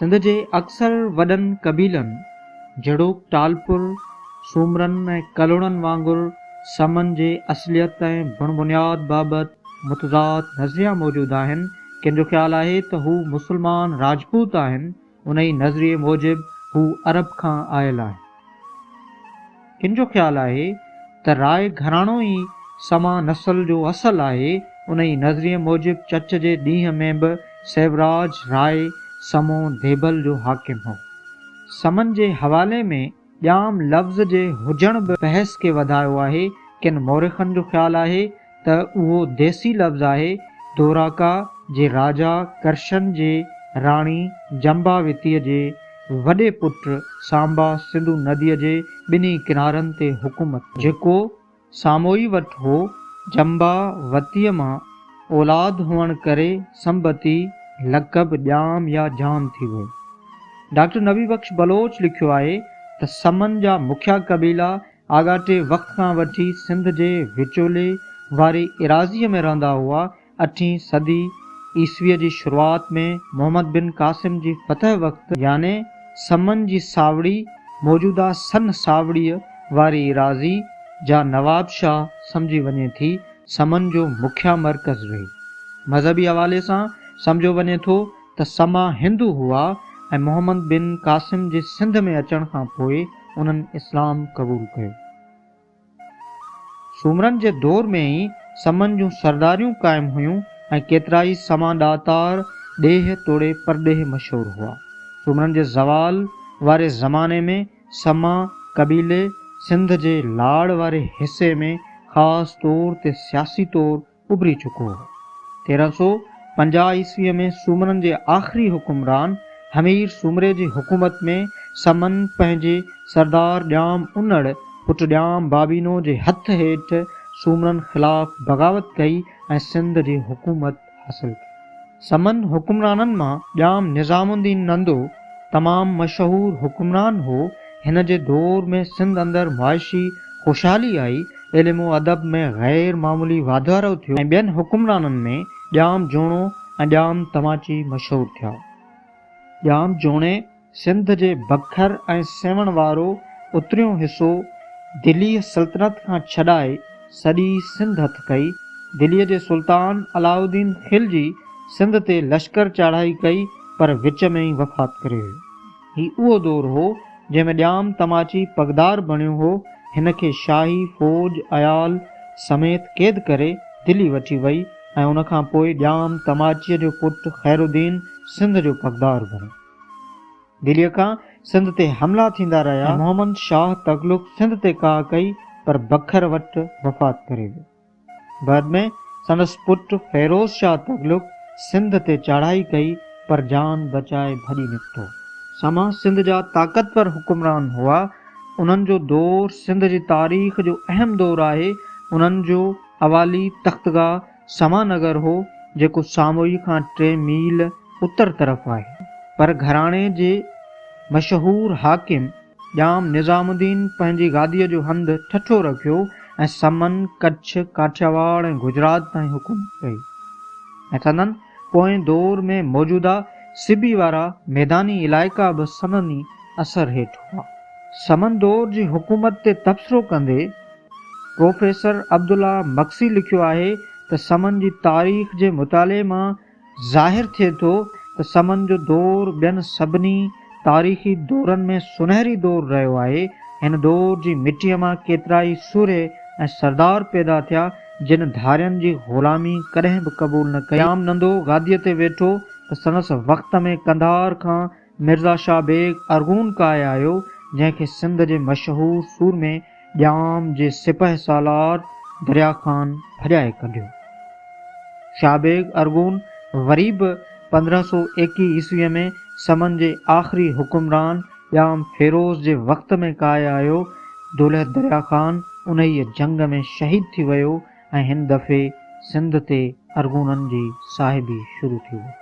سنڌ جي اڪثر وڏن قبيلن جهڙوڪ ٽالپر، سومرن ۽ ڪلهوڙن وانگر سمن جي اصليت ۽ بڻ بنياد بابت متضاد نظريا موجود آهن. ڪن جو خيال آهي ته هو مسلمان راجپوت آهن، انهي نظريي موجب هو عرب کان آيل آهن. ڪن جو خيال آهي ته راء گهراڻو ئي سما نسل جو اصل آهي، انهي نظريي موجب چچ جي ڏينهن ۾ به سيوراج راء سمو ديبل جو حاڪم هو. سمن جي حوالي ۾ ڄام لفظ جي هجڻ به بحث کي وڌايو آهي، ڪن مورخن جو خيال آهي ته اهو ديسي لفظ آهي، دوراڪا جي راجا ڪرشن جي راڻي جمباوتيء جي وڏي پٽ سامبا سنڌو نديء جي ٻنهي ڪنارن تي حڪومت ڪئي. جيڪو ساموئي وٽ هو، جمبا وتيء مان اولاد هئڻ ڪري سمبتي لقب ڄام يا جام ٿي ويو. ڊاڪٽر نبي بخش بلوچ لکيو آهي ته سمن جا مکيا قبيلا آڳاٽي وقت کان وٺي سنڌ جي وچولي واري ايراضيء ۾ رهندا هئا. اٺين صدي عيسويء جي شروعات ۾ محمد بن قاسم جي فتح وقت، يعني سمن جي ساوڙي، موجوده سن ساوڙيء واري ايراضي، جا نوابشاهه سمجهي وڃي ٿي، سمن جو مکيه مرڪز رهي. مذهبي حوالي سان سمجهيو وڃي ٿو ته سما هندو هئا ۽ محمد بن قاسم جي سنڌ ۾ اچڻ کان پوء انهن اسلام قبول ڪيو. سومرن جي دور ۾ ئي سمن جون سرداريون قائم هيون ۽ ڪيترائي سما ڏاتار ڏيهه توڙي پرڏيهه مشهور هئا. سومرن جي زوال واري زماني ۾ سما قبيلي سنڌ جي لاڙ واري حصي ۾ خاص طور تي سياسي طور اڀري چڪو هو. 1350 عيسويء ۾ سومرن جي آخري حڪمران همير سومري جي حڪومت ۾ سمن پنهنجي سردار ڄام انڙ پٽ ڄام بابينو جي هٿ هيٺ سومرن خلاف بغاوت ڪئي ۽ سنڌ جي حڪومت حاصل ڪئي. سمن حڪمرانن مان ڄام نظام الدين نندو تمام مشهور حڪمران هو. هن جي دور ۾ سنڌ اندر معاشي خوشحالي آئي، علم و ادب ۾ غير معمولي واڌارو ٿيو ۽ ٻين حڪمرانن ۾ ڄام جوڻو ۽ ڄام تماچي مشهور ٿيا. ڄام جوڻي سنڌ جي بکر ۽ سيوهڻ وارو اتريون حصو دليء سلطنت کان ڇڏائي سڄي سنڌ هٿ ڪئي. دليء جي سلطان علاؤالدين خلجي سنڌ تي لشڪر چاڙهائي ڪئي پر وچ ۾ ئي وفات ڪري ويو. هي اهو دور هو جنهن ۾ ڄام تماچي پڳدار بڻيو هو. هن کي شاهي فوج عيال سميت قيد ڪري دلي وٺي وئي ۽ ان کان پوء ڄام تماچيء جو پٽ خيرالدين سنڌ جو پڳدار بڻيو. دليء کان سنڌ تي حملا ٿيندا رهيا ۽ محمد شاهه تغلق سنڌ تي ڪاهه ڪئي پر بکر وٽ وفات ڪري ويو. بعد ۾ سندس پٽ فيروز شاهه تغلق سنڌ تي چاڙهائي ڪئي پر جان بچائي ڀڄي نڪتو. سما سنڌ جا طاقتور حڪمران هئا. انهن جو دور سنڌ جي تاريخ جو اهم دور آهي. انهن جو اوالي تختگاهه سما نگر هو، جيڪو ساموئي کان ٽي ميل اتر طرف آهي. پر گهراڻي جي مشهور حاڪم ڄام نظام الدين پنهنجي گاديء جو هنڌ ٺٺو رکيو ۽ سمن، ڪڇ، ڪاٺياواڙ ۽ گجرات تائين حڪومت ڪئي ۽ سندن پوئين دور ۾ موجوده سبي وارا ميداني علائقا به سندن ئي اثر هيٺ هئا. سمن دور جي حڪومت تي تبصرو ڪندي پروفيسر عبدالله مگسي لکيو آهي ته سمن جي تاريخ جي مطالعي مان ظاهر ٿئي ٿو ته سمن جو دور ٻين سڀني تاريخي دورن ۾ سونهري دور رهيو آهي. هن دور جي مٽيء مان ڪيترائي سورهيه ۽ سردار پيدا ٿيا، جن ڌارين جي غلامي ڪڏهن به قبول نه ڪئي. ڄام نندو گاديء تي ويٺو ته سندس وقت ۾ قنڌار کان مرزا شاهه بيگ ارغون ڪاهي آيو، جنهن کي سنڌ جي مشهور سورمي ڄام جي سپهه سالار دريا خان ڀڄائي ڪڍيو. شاهه بيگ ارغون وري به 1521 عيسويء ۾ سمن جي آخري حڪمران ڄام فيروز جي وقت ۾ ڪاهي آيو. دولهه دريا خان انهيء جنگ ۾ شهيد ٿي ويو ۽ هن دفعي سنڌ تي ارغونن جي صاحبي شروع ٿي وئي.